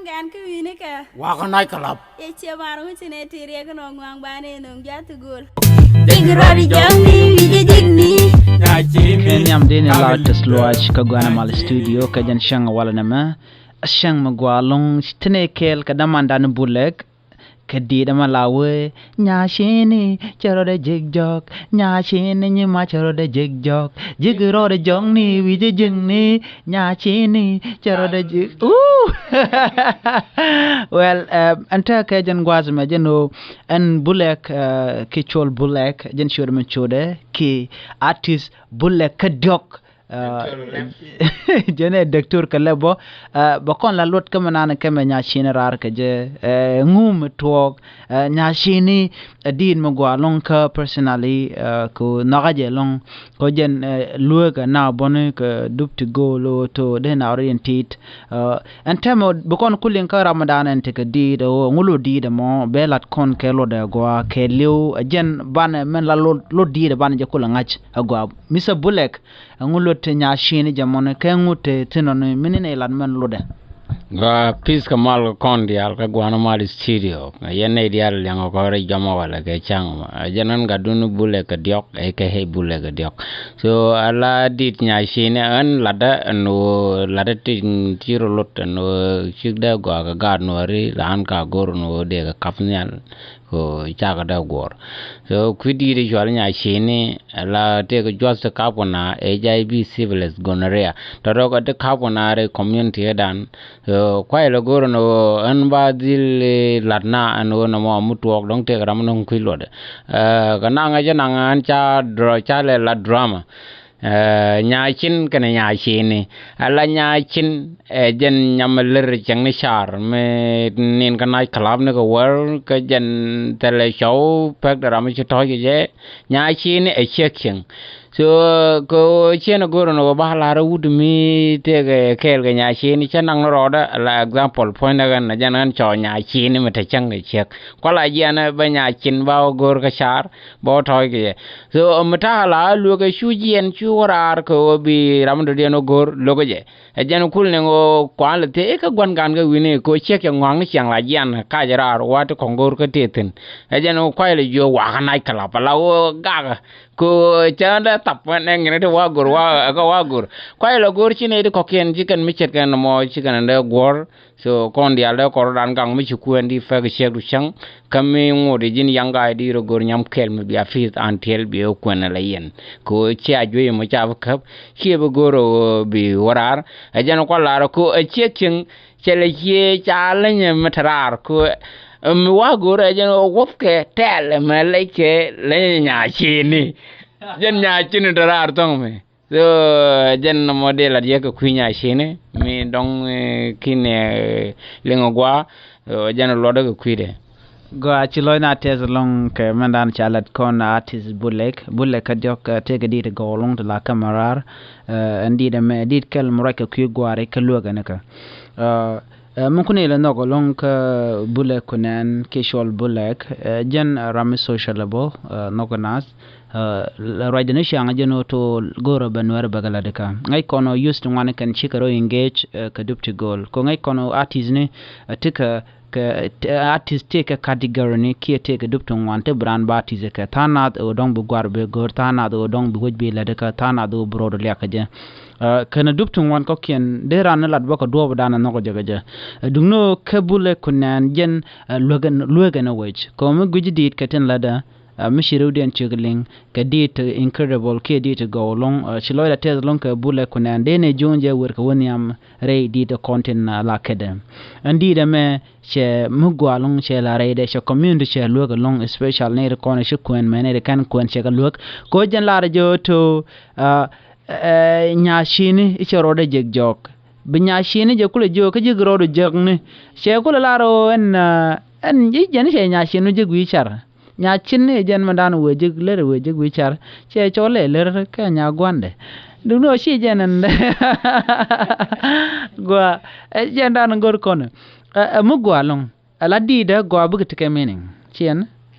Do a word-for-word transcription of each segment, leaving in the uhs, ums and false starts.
Kɛn kä wi̱ni kɛ. Wakä nac kɛ lap. Yɛ ciɛ mar ŋuci nɛ ti riɛk nɔ ŋuaŋ banɛ nɔŋ jathi gol. Big rɔdi jɔŋni wi̱jɛ jikni. Kɛ nhiam dini la tɛs luac kä guana mal studio kä jɛn cäŋ walɛ nɛmɛ. Cäŋ mi gua loŋ tinɛ kɛɛl kɛ daman dan Bulɛk. Kɛ di̱i̱t ɛmɛ la wee nyacini cɛ rɔdɛ jik jɔk. Nyacini nyima cɛ rɔdɛ jik jɔk. Jik rɔdɛ jɔkni wi̱cɛ jikni. Nyacini cɛ rɔdɛ jik. Uu. Well, ɛn tɛkɛ jɛn gua̱a̱th mɛ jɛn ɣöö ɛn Bulɛk, ki Col Bulɛk, jɛn ciöt mɛ cotdɛ ki artist Bulɛk kä diɔ̱k. Jɛn ɛ doctor kɛ lɛ bɔ. Bɛ kɔn la luɔt kä mɛ nan kɛ mɛ nyacini raar kɛ jɛ. Ŋum tuɔɔk nyacini. Diit mɛ gua lɔŋ kä personally kɛ nhɔkä jɛ lɔŋ kɛ jɛn lueek ɛ na bɔni kɛ dup ti go̱o̱l ɣöö to dee na rɔ yɛn tiit. Ɛn tɛmɛ bi kɔn kuliŋ kä Ramadan ɛn tekɛ diit ɛ ɣöö ŋu lot diit ɛmɔ bɛ lat kɔn kɛ luɔt ɛ gua kɛ liw ɛ jɛn banɛ mɛn la lot diit ɛ banɛ jɛ kulɛ ŋa̱c ɛ gua Mister Bulɛk. Ɛŋu luɔt ti nyacini jɛ mɔni kɛ ŋu ti thinɔni mini nɛ ilat mɛn lotdɛ. Gua pith kɛ mal kɛ kɔn diaal kä gua̱n mal studio. Yɛn nɛy diaal liɛŋ kɔn rɛy jɔmɔ walɛ kɛ ca̱ŋ mɔ. Ɛ jɛn ɣän gatdun Bulɛk kɛ diɔ̱k ɛ kɛ hɛy Bulɛk kɛ diɔ̱k. So ala dit nyacini ɣän latdä ɛn ɣöö latdä ti ti rɔ lot ɛn ɣöö cik dee gɔaa kɛ gaat nuɔ̱ɔ̱ri raan ka go̱r ɛn ɣöö dee kɛ kap nhial. Kɛ cakɛ dee guɔ̱ɔ̱r. So kui̱ di̱i̱t cual nyacini la tëëkɛ juath ti kap kɛ na HIV syphilis gonorrhea tɔ̱tɔ̱ kɛ ti kap kɛ na rɛy community ɛ dan. So kuay lɛ go̱o̱r ɛn ɣöö ɛn ba dhil lat na ɛn ɣöö nɔmɔ mi tuɔɔk dɔ̱ŋ tëëkɛ ram nɔŋ kui̱ luɔtdɛ. Kɛ naŋ ɛ jɛ naŋ ɛn ca dra ca lɛ lat drama. Nyacin kɛnɛ nyacini ala nyacin ɛ jɛn nyam ɛ lär cɛŋ ni car mi nin kä nac club ni kɛ wär kä jɛn thɛlɛ cɔw pek dɛ ram mi ci tɔ̱c kɛ jɛ. Nyacini ɛ ciek cieŋ. So kɛ ciɛn ɛ go̱r ɛn ɣöö ba lar wut mi tëëkɛ kɛɛl kɛ nyacini cä naŋ ni rɔɔdä ala example puɔ̱nydä ɣän ɛ jɛn ɣän cɔw nyacini mi te cäŋ kɛ ciek. Kuala jiɛn ɛ bä nyacin ba wä go̱r kä car bä wä tɔ̱c kɛ jɛ. So mi ta̱a̱ la luekä cu jiɛn cu wä raar kɛ ɣöö bi ram dɔ̱diɛn wä go̱r lo̱kä jɛ. Ɛ jɛn kul ni ɣöö kuan lɛ thiec ikä gua̱n gan kä wi̱ni kɛ ɣöö ciek cɛ ŋɔaŋ ni ciaŋ la jiɛn kac raar wa ti kɔŋ go̱r kä tëë thi̱n. Ɛ jɛn ɣöö kuay lɛ jiö wakä nac kɛ lap ala ɣöö gakä kɛ ɣöö cä dee thap ɛn ɛŋ ni ti wa go̱r wa kä wa go̱r. Kuay lɛ go̱r ci nɛy ti kɔ̱kiɛn ci kɛn mi ce̱tkɛn mɔ ci kɛn dee guɔ̱r. So kɔn diaal dee kɔr dan gaŋ mi ci kuɛn di fɛk ciɛk du cäŋ. Kä mi ŋot i̱ ji̱n yaŋ ga̱a̱c di rɔ go̱r nyam kɛl mi bia pi̱th an tiɛl bi ɣä kuɛn ala yɛn. Kɛ ɣöö cia juey mɔ ca bi käp ciɛ bi go̱r ɣöö bi wä raar. Ɛ jɛn kual lar kɛ ɣöö ɛ ciek cieŋ cɛ lɛ cie ca länyɛ mi te raar kɛ ɣöö mi wa go̱r ɛ jɛn ɣöö wuɔthkɛ tɛl mɛ lɛckɛ länyɛ nyacini. Jɛn nyacini te raar thɔ̱ŋ mi. So jɛn nɔmɔ dee lat yɛ kɛ kui̱ nyacini mi dɔ̱ŋ kin liŋ ɛ gua. Jɛn luɔtdä kɛ kui̱dɛ. Gua ci lɔc na tɛth lɔŋ kɛ mɛn dan ca lat kɔn artist Bulɛk. Bulɛk kä diɔ̱k tëëkɛ di̱i̱t gɔw lɔŋ ti la kä mɛ raar. Ɛn di̱i̱t ɛmɛ di̱i̱t kɛl mi ruac kɛ kui̱ gua̱a̱ri kä luäk ɛn kä. Min kun ilɛ nhɔk ɛlɔ̱ŋ kä Bulɛk kunɛn kiɛ Col Bulɛk. Jɛn ram mi social bä nhɔk naath. Ruacdɛ ni ciaŋ jɛn ɣöö to go̱o̱rä bɛ nuɛɛr bɛ kɛ la̱t kä ŋäc kɔn ɣöö youth ti ŋuan kɛn cikɛ rɔ engage kɛ dup ti go̱o̱l kɛ ŋäc kɔn ɣöö artist ni tikɛ kɛ artist tëëkɛ category ni kiɛ tëëkɛ dup ti ŋuan ti bi raan ba artist kɛ tha̱a̱ŋ nath ɣöö dɔ̱ŋ bi gua̱r bi go̱o̱r tha̱a̱ŋ nath ɣöö dɔ̱ŋ bi wec bi la̱t kä tha̱a̱ŋ nath ɣöö bi rɔɔd liak kɛ jɛ. Kɛnɛ dup ti ŋuan kɔ̱kiɛn dee raan ni lat bä kɛ duɔɔp dan ɛ nhɔk jɛ kɛ jɛ. Duŋni ɣöö kɛ Bulɛk kunɛn jɛn luek ɛn wec kɛ ɣöö mi gui̱c di̱i̱t kɛ tin lätdä. Mi ci rɛwdiɛn ciek liŋ kɛ di̱i̱t incredible kiɛ di̱i̱t gɔw lɔ̱ŋ. Ci lɔcdä tɛth lɔ̱ŋ kɛ Bulɛk kunɛn dee ni jo̱o̱ŋ jɛ wer kɛ wä nhiam rɛy di̱i̱t kɔn tin la kädɛ. Ɛn di̱i̱t ɛmɛ cɛ mi gɔaa lɔ̱ŋ cɛ la rɛydɛ cɛ community cɛ luek ɛlɔ̱ŋ especial ni ri kɔn ci kuɛn mɛn ri kɛn kuɛn cɛ kɛ luek. Kɛ ɣöö jɛn lar jɛ ɣöö to nyacini i̱ cɛ rɔɔdɛ jek jɔɔk. Bi nyacini jɛ kulɛ jiök kä ji̱ rɔɔdu jekni cɛ kulɛ lar ɣöö ɛn ɛn ji̱ jɛn cɛ nyacini ji̱ gui̱i̱ car. Nyacini ɛ jɛn mɛ dan wëë ji̱ lär wëë ji̱ gui̱i̱ car cɛ cɔl ɛ lär kɛ nya gua̱ndɛ. Duŋni ɣöö ci jɛn ɛn gua̱a̱ ɛ jɛn dan go̱r kɔn ɛ mi gua̱a̱ lo̱ŋ. Ala di̱i̱dä gɔaa bikɛ tekɛ meaning ciɛn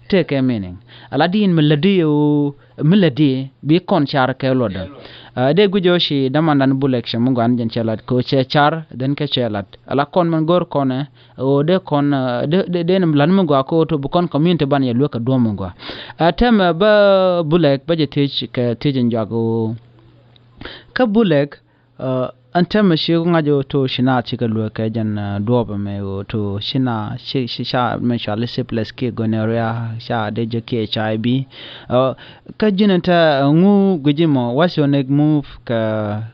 tekɛ meaning. Ala di̱i̱n mi lätdi ɣöö mi lätdi bi kɔn car kɛ luɔtdä. Dee guic ɣöö ci dämandan Bulɛk cɛ mi gɔaa ni jɛn cɛ lat kɛ ɣöö cɛ car, then kɛ cɛ lat ala kɔn mɛn go̱r kɔn ɛ ɣöö dee kɔn dee dee ni lat mi gɔaa kɛ ɣöö to bi kɔn community ban yɛ luek kɛ duɔ̱ɔ̱p mi gɔaa. Tɛmɛ bä Bulɛk bä jɛ thiec kɛ thiec in jɔak ɣöö kä Bulɛk. Ɛn tɛmɛ ci ku ŋa̱c ɣöö to ci naath cikɛ luek kɛ jɛn duɔ̱ɔ̱p ɛmɛ ɣöö to ci naath ci ci ca mɛ cɔal i̱ syphilis kiɛ gonorrhea ca dee jɛ kiɛ H I V. Kä ji̱n ɛn te ɛŋu gui̱ci mɔ what's your next move kɛ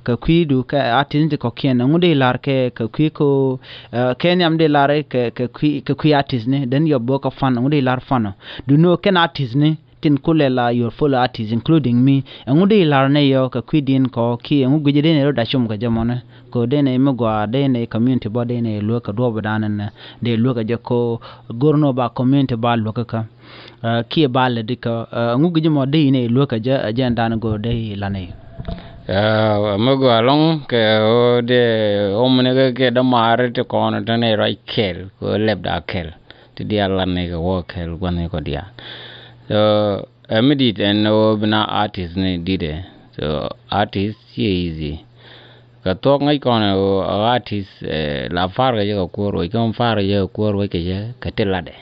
kɛ kui̱du kɛ artist ni ti kɔ̱kiɛn ɛŋu dee lar kɛ kɛ kui̱ ko kɛ nhiam dee lar kɛ kɛ kui̱ kɛ kui̱ artist ni den yɔp bä kɛ fan ɛŋu dee lar fan ɔ du ni ɔ kɛn artist ni tin kulɛ la your fellow artist including me ɛŋu dee lar ni yɔ kɛ kui̱ din kɔ ki ɛŋu gui̱ci dee ni rɔ da cum kɛ jɛ mɔni kɛ dee ni mi gɔaa dee ni community bɔ dee ni luek kɛ duɔp dan ni dee luek kɛ jɛ ko gor ni ba community ba luek kɛ kiɛ ba lɛ di kɛ ŋuk ji̱ mɔ dee inɛ luäk kɛ jɛ ɛ jɛ ɛn dan go̱o̱r dee ilan i̱. Mi gɔaa ɛlɔ̱ŋ kɛ ɣöö dee ɣöö mi ni kɛ kɛ dämaari ti kɔn tɛn i̱ ruac kɛl kɛ ɣöö lɛp da kɛl ti diaal lan i̱ kɛ wä kɛl gua̱n i̱ kɔ diaal. So ɛ mi di̱t ɛn ɣöö bi na artist ni di̱t ɛ. So artist ciɛ easy. Kɛ thuɔ̱k ŋäc kɔn ɛ ɣöö artist la far kɛ jɛ kɛ kuäär wec kä far kɛ jɛ kɛ kuäär wec kɛ jɛ kɛ ti latdɛ.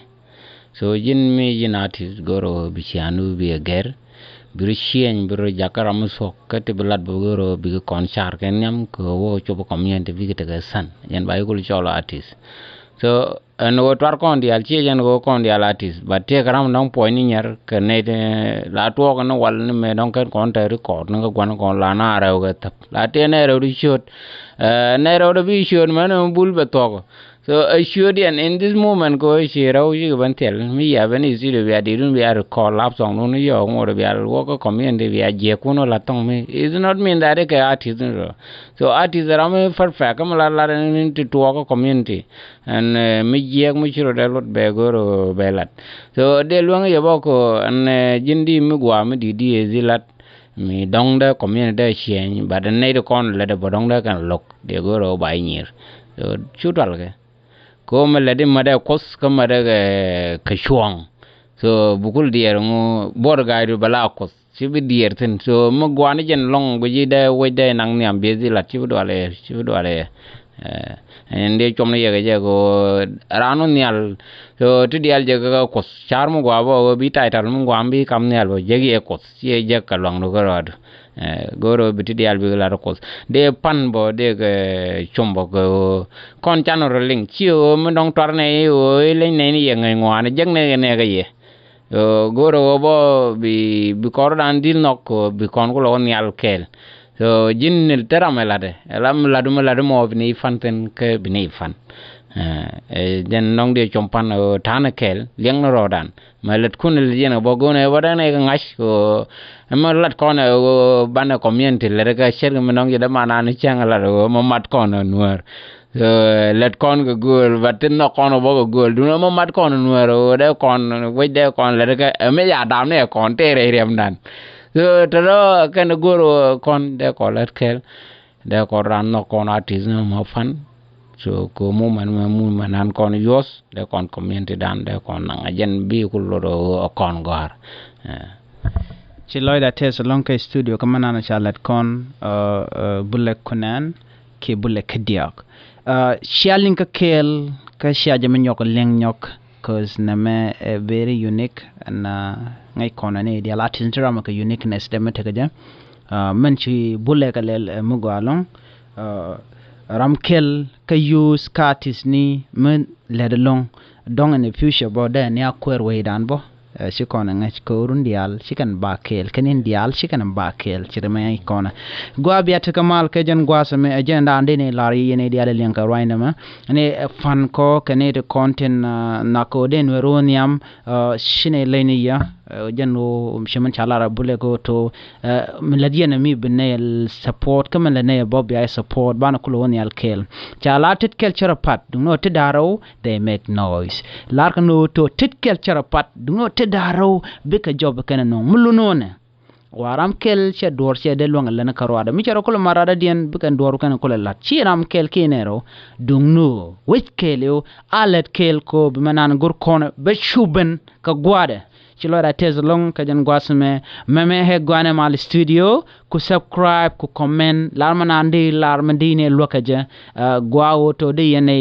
So ji̱n mi ji̱n artist go̱r ɣöö bi ciaŋdu bi ɛ gɛr bi ri ciɛny bi ri jakä ram mi thuɔ̱k kä ti bi lat bi go̱r ɣöö bikɛ kɔn car kɛ nhiam kɛ ɣöö wä cop community bikɛ tekɛ than jɛn ba ikul cɔl artist. So ɛn ɣöö tuar kɔn diaal ciɛ jɛn ɣöö kɔn diaal artist but tëëkɛ ram dɔ̱ŋ puɔ̱ny ni nyɛr kɛ nɛy ti la tuɔɔk ni wal ni mëë dɔ̱ŋ kɛn kɔn te record ni kɛ gua̱n kɔn la na rɛw kɛ thäp la tëë nɛy rɛw di ciöt. Nɛy rɛw di bi ciöt mɛn mi bul bɛ thuɔ̱k. So ɛ ciöt yɛn in this moment kɛ ɣöö ci rɛw cikɛ ben thil mi yia ben i̱ studio bia di̱t wun bia record lap song dun yɔɔk ŋot bia wä kä community bia jiɛk kun wä la thɔŋ mi it's not mean that ikɛ artist ni rɔ. So artist ram mi perfect kä mi lat lat ni ti tuɔɔk kä community. Ɛn mi jiɛk mi ci rɔ dee luɔt bɛ go̱r bɛ lat. So dee luäŋ yɛ bä kɛ ɛn ji̱n di mi gua̱a̱ mi di̱t di ɛ dhi lat mi dɔ̱ŋ dee community dee ciɛny but ɛn nɛy di kɔn lät ɛ bä dɔ̱ŋ dee kɛn lo̱k dee go̱r ɛ ba inyir. So cu tual kɛ. Kɛ ɣöö mi lät i̱ mädɛ kuoth kä mädɛ kɛ cuɔ̱ɔ̱ŋ. So bi kul diɛɛr ŋu buɔt ga̱a̱cdu bɛ la kuoth ci bi diɛɛr thi̱n. So mi gua̱a̱ni jɛn lɔ̱ŋ guici dee wec dee naŋ nhiam bieth i̱ la̱t ci bi dual ɛ ci bi dual ɛ. Ɛn dee cuɔm ni yɛ kɛ jɛ kɛ ɣöö raan wä nhial. So ti diaal jɛ kɛ kuoth ca̱r mi gua̱a̱ bä ɣöö bi title mi gua̱a̱ mi bi kam nhial bä jek yɛ kuoth ci yɛ jek kɛ luaŋdu kä rɔɔdu. Go̱o̱r ɣöö bi ti diaal bikɛ lat kuoth dee pan bä dee kɛ com bä kɛ ɣöö kɔn can rɔ liŋ ci ɣöö mi dɔ̱ŋ tuar nɛy ɣöö i̱ leny nɛy ni yɛ ŋäc ŋuan jek nɛy kɛ nɛy kɛ yɛ. Go̱o̱r ɣöö bä bi bi kɔn rɔ̱dan dhil nhɔk ɣöö bi kɔn ku lɔ wä nhial kɛɛl. So ji̱n ni te ram ɛ latdɛ ɛ lam latdu mi latdu mɔ bi ni i̱ pan thi̱n kä bi ni i̱ pan. Jɛn nɔŋ dee com pan ɣöö ta̱a̱n ɛ kɛɛl liɛŋ ni rɔɔdan. Mɛ lät kun lät yɛn kɛ bä go̱o̱n ɛ bä dɛn ɛ kɛ ŋa̱c kɛ ɣöö ɛmɛ lat kɔn ɛ ɣöö banɛ community lät kɛ cɛt kɛ mi nɔŋ jɛ däman an cäŋ lat ɛ ɣöö mɛ mat kɔn ɛ nuäär. Lät kɔn kɛ gööl but ti nhɔk kɔn ɛ bä kɛ gööl dun ɛmɛ mat kɔn ɛ nuäär ɛ ɣöö dee kɔn wec dee kɔn lät kɛ ɛmɛ ya dam ni ɛ kɔn tëë rɛy riɛmdan. Te rɔ kɛn ɛ go̱o̱r ɛ ɣöö kɔn dee kɔn lät kɛl. Dee kɔn ran nhɔk kɔn artist ni mɔ pan. So kɛ movement mɛ movement an kɔn yuɔth dee kɔn community dan dee kɔn naŋ a jɛn bi ku lot ɛ kɔn gɔ̱a̱r. Ci lɔcda tɛth lɔ̱ŋ kɛ studio kä mɛ nan ca lɛt kɔn Bulɛk Kunɛn kiɛ Bulɛk kä diɔk. Cia liŋ kä kɛɛl kä cia jɛ mi nyɔk liŋ nyɔk. Cause nɛmɛ ɛ very unique na ŋäc kɔn ni dial artist ti ram kɛ uniqueness dɛ mi tekɛ jɛ. Mɛn ci Bulɛk kɛ lɛl ɛ mi gɔaa lɔ̱ŋ. Ram kɛl kä youth kä artist ni mi lɛt lɔ̱ŋ dɔ̱ŋ in the future bä dee ni a kuɛɛr wecdan bä. Ci kɔn ɛ ŋäc kɛ run diaal ci kɛn ba kɛɛl kɛn in diaal ci kɛn ba kɛɛl ci ri mɛ ŋäc kɔn ɛ. Gua bia tekɛ mal kɛ jɛn gua̱a̱th ɛmɛ ɛ jɛn daan dee ni lar yɛ ni diaal ɛ liɛŋ kɛ ruany nɛmɛ. Ni ɛ fan kɔ kɛ ni ti kɔn tin nak kɛ wä dee ni wä ruun nhiam. Ci ni leny ni yɛ jɛn wä ci mɛn ca lar ɛ Bulɛk kɛ wä to. Mi lät yɛn mi bi nɛy support kä mi lät nɛy bä bia support banɛ kulɛ wä nhial kɛɛl. Ca la tet kɛl cɛ rɔ pat duŋni wä tet da̱rä wä they make noise. Lar kɛ ni wä to tet kɛl cɛ rɔ pat duŋni wä tet da̱rä wä bikɛ jɔp kɛn nɔŋ mi lun wä nɛ. Wa ram kɛl cɛ duɔr cɛ dee luäŋ lɛn kä ruadɛ mi cɛ rɔ kulɛ ma radɛ diɛn bikɛ duɔr kɛn kulɛ lat ci ram kɛl ki nɛ rɔ. Duŋni wä wec kɛɛl iw a lät kɛɛl ko bi mɛ nan go̱r kɔn bɛ cupɛn kɛ gua̱dɛ. Ci lɔcdä tɛth ɛlɔ̱ŋ kɛ jɛn gua̱a̱th ɛmɛ. Mɛmɛ ɛ gua̱a̱th ɛmɛ mal studio, ku subscribe ku comment. Lar mɛ naan di lar mɛ di ni luäk kɛ jɛ. Gua̱a̱th ɣöö tɔ di yɛn ɛ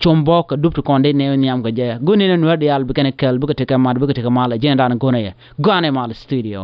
com bɔk kɛ dup ti kɔn di ni nhiam kɛ jɛ. Guni ni nuäär diaal bikɛ ni kɛl bikɛ tekɛ mat bikɛ tekɛ mal ɛ jɛn dan guni yɛ gua̱a̱th ɛmɛ mal studio.